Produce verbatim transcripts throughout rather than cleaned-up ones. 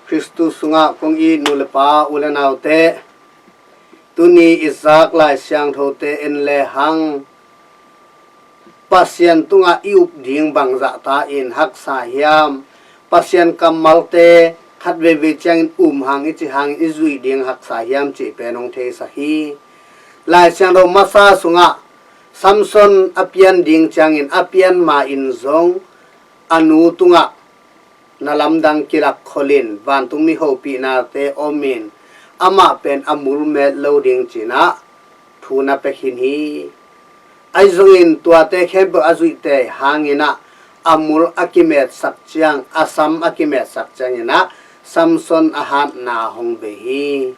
Khristu sungah kong it nu le pa, u le naute, tuni i zak Lai Siangthote en le hang Pasian tungah i up ding bangzah ta in haksa hiam? Pasian kammalte khat veivei ciangin um hang i cih hangin i zuih ding haksa hiam cih pen hong theisak hi. Lai Siangtho masa sungah Samson a pian ding ciangin a pian ma in zong a nu tungah na lamdang kilak kholin vantungmi hopihnate omin amah pen a mul met lo ding cinah thu na pia khin hi. Ahi zongin tuate khempeuh a zuihte hanginah a mul a kimetsak ciang, a sam a kimetsak cianginah Samson a hatna hong bei hi.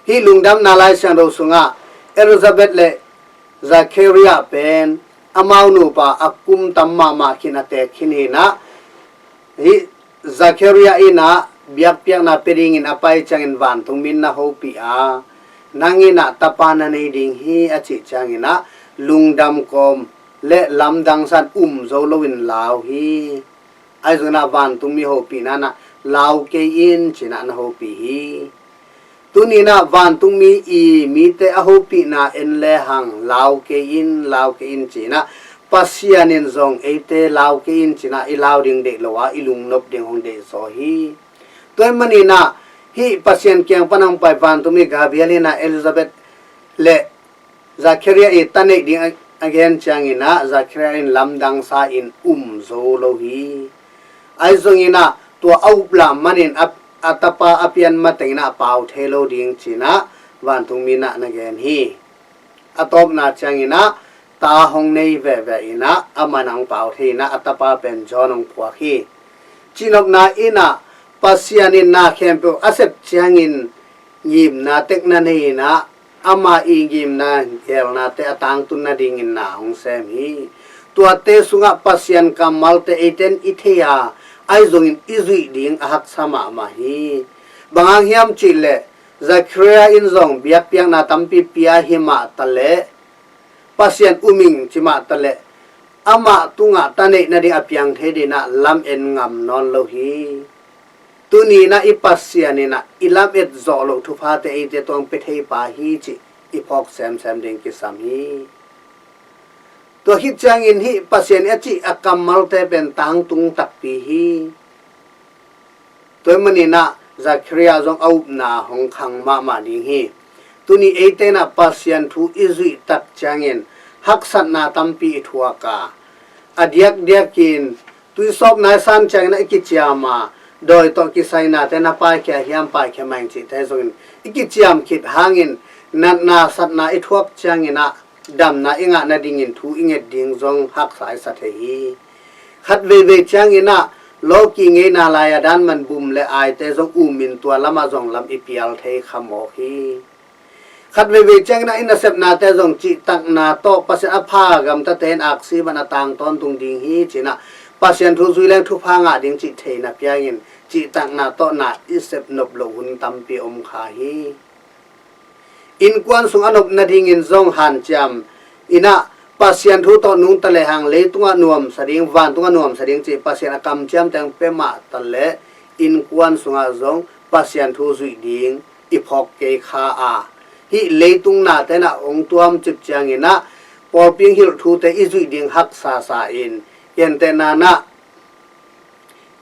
Hih lungdamna Lai Siangtho sungah Elizabeth le Zachariah pen amau nupa a kum tam mahmah khin a teek khin hinah, hih Zachariah innah biakpiakna pia dingin a pai ciangin vantungmi in na hopih a, nang innah tapa na nei ding hi a cih cianginah lungdam kawm le lamdang san um zo loin lau hi. Ahi zonginah vantungmi hopihna nah lau kei in cinah na hopih hi. Tuninah vantungmi i mite a hopihna en le hang lau kei in, lau kei in cinah Pasian in zong eite lau kei in cinah i lau ding deih lo a, i lungnop ding hong deih zaw hi. Tua ahih maninah hih Pasian kiang pan hong pai vantungmi Gabriel innah Elizabeth le Zachariah i ta neih ding a, a gen cianginah Zachariah in lamdang sa in um zo lo hi. Ahi zonginah tua a uplah manin a, a tapa a pian matenginah a pau thei lo ding cinah vantungmi innah na gen hi. A tawpna cianginah ta hong nei veve innah amah in hong pau thei innah a tapa pen John hong phuak hi. Cihnopna innah Pasian in na khempeuh a sep ciangin ngimna tek na nei innah ama i ngimna gelnate a tangtun nadingin na hong sem hi. Tuate sungah Pasian kammalte eiten i thei a, ahi zongin i zuih ding a haksa mahmah hi. Bang hang hiam cihleh Zachariah in zong biakpiakna tampi pia hi mah taleh, Pasian um ing ci mah taleh, amah tungah ta neih nading a piang thei dinah lam en ngam nawn lo hi. Tuninah i Pasian innah i lam et zawh loh thuphate eite tuang pia thei pa hi cih i phawk semsem ding kisam hi. Tua khit ciangin hih Pasian i a cih a kammalte pen tangtung takpi hi. Tua ahih maninah Zachariah zong a upna hong khang mahmah ding hi. Tuni eite innah Pasian thu i zuih tak ciangin haksatna tampi i thuak a, a diakdiakin tuisawpna i san cianginah i kiciam a, dawi tawh kisainate na paikhia hiam, paikhia mah ing cihte zongin i kiciam khit hangin natna satna i thuak cianginah damna i ngah nadingin thu i nget ding zong haksa i sa thei hi. Khat veivei cianginah lawki ngeina lai-a dan man bum le aite zong umin tua lamah zong lam i pial thei kha mawk hi. Khat veivei cianginah i nasepnate zong cihtakna tawh Pasian a pha gamtate in aksi bang a tang tawntung ding hi cinah Pasian thu zui leng thupha ngah ding cih theina piangin cihtakna tawh na i sep nop loh hun tampi om kha hi. Innkuan sung a nop nadingin zong hanciam innah Pasian thu tawh nungta lehang leitungah nuamsa ding, vantungah nuamsa ding cih Pasian a kamciamte hong pia mah taleh innkuan sungah zong Pasian thu zuih ding i phawk kei kha a, hih leitung nate nah hong tuamcip cianginah pawlpi hong hilh thute i zuih ding haksa sa in, gentehna nah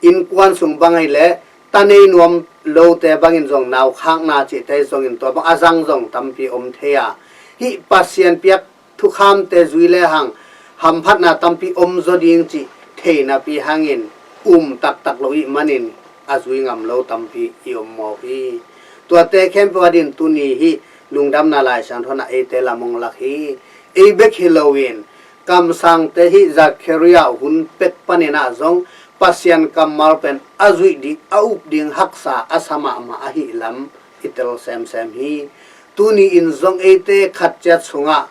innkuan sung bang ahih leh ta nei nuam lote bangin zong naukhakna cihte zongin tua bang a zang zong tampi om thei a, hih Pasian piak thukhamte zui lehang hamphatna tampi om zaw ding cih thei napi hangin um taktak lo ih manin a zui ngam lo tampi i om mawk hi. Tuate khempeuh a din tuni hih lungdamna Lai Siangtho nah eite lam hong lak hi. Ei bek hi loin kamsangte hih Zachariah hun pek paninah zong Pasian kammal pen a zuih ding, a up ding haksa a sa mahmah ahih lam i tel semsem hi. Tuni in zong eite khat ciat sungah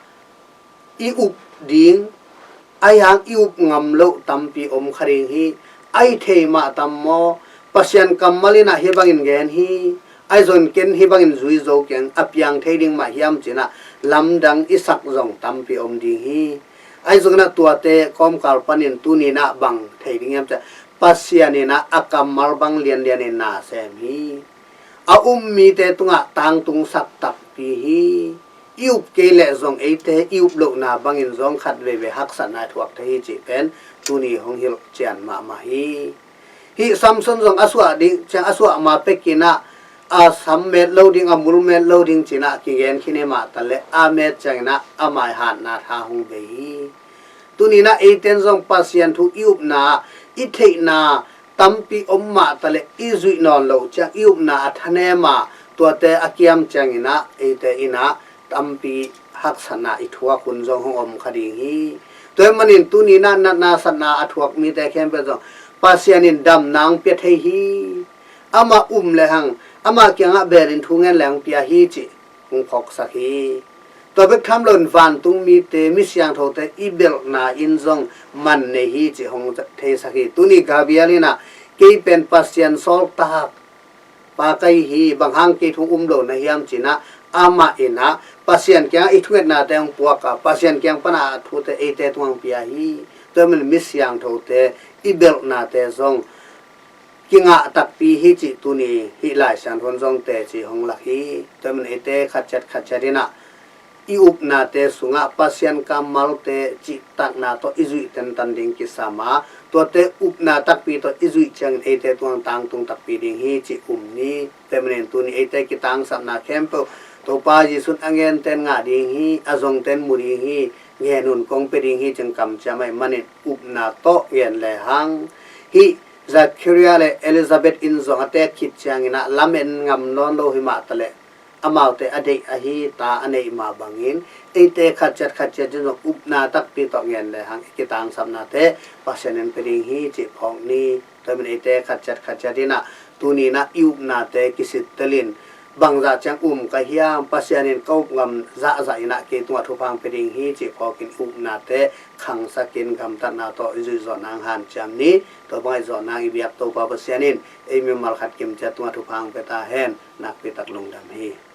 i up ding, a hiang i up ngam loh tampi om kha ding hi. A i thei mah tam maw? Pasian kammal innah hih bangin gen hi. Ahi zongin ken hih bangin zui zo keng, a piang thei ding mah hiam cinah lamdang i sak zong tampi om ding hi. Ahi zonginah tuate kawmkal panin tuninah bang thei ding hiam ciah Pasian in ah a kammal bang lianlian in na sem hi. A um mite tungah tangtungsak takpi hi. I up kei leh zong eite i up lohna bangin zong khat veivei haksatna i thuak thei hi cih pen tuni hong hilh cian mahmah hi. Hih Samson zong a suah ding ciang a suah ma pekin ah a sam met lo ding, a mul met lo ding ci-in ah kigen khin hi mah taleh a met ciangin ah a maihatna tha hong bei hi. Tuni-in ah eite in zong Pasian thu i upna, i theihna tampi om mah taleh i zuih nawn loh ciang i upna a thanem a, tuate a kiam ciangin ah eite in ah tampi haksatna i thuak hun zong hong om kha ding hi. Tua ahih manin tuni-in ah natna satna a thuak mite khempeuh zong Pasian in damna hong pia thei hi. Amah um lehang amah kiangah belin thu ngen leh hong pia hi cih hong phawksak hi. Tua bek tham loin vantung mite, mi siangthote i belhna in zong man nei hi cih hong theisak hi. Tuni Gabriel in ah kei pen Pasian sawltak pa ka hi hi, bang hang kei thu um lo na hiam ci-in ah amah in ah Pasian kiangah i thungetnate hong puak a, Pasian kiang pan a thute eite tungah hong pia hi. Tua ahih manin mi siangthote i belhnate zong kingah takpi hi cih tuni hih Lai Siangtho in zong teci hong lak hi. Tua ahih manin eite khat ciat khat ciat in ah i upnate sungah Pasian kammalte cihtakna tawh i zuih tentan ding kisam a, tuate upna takpi tawh i zuih ciangin eite tungah tangtung takpi ding hi cih um ni. Tua ahih manin tuni eite kitangsapna khempeuh Topa Jesu in a ngente in ngah ding hi, a zongte in mu ding hi, ngen un, kong pia ding hi cih kamciam ahih manin upna tawh ngen lehang, hih Zakaria le Elizabeth in zong a teek khit ciangin ah lamen ngam nawn lo hi mah taleh amaute a deih ahi ta a neih mah bangin eite khat ciat khat ciat in zong upna takpi tawh ngen lehang i kitangsapnate Pasian in pia ding hi cih phawk ni. Tua ahih manin eite khat ciat khat ciat in ah tuni-in ah i upnate kisittelin, bangzah ciang um ka hiam, Pasian in ka up ngam zahzah in ah kei tungah thupha hong pia ding hi cih phawkin i upnate khangsakin gamtatna tawh i zuih zawh nang hanciam ni. Tua bangah i zawh nang i biak Topa Pasian in ei mimal khat kimciat tungah thupha hong pia ta hen. Nakpi tak lungdam hi.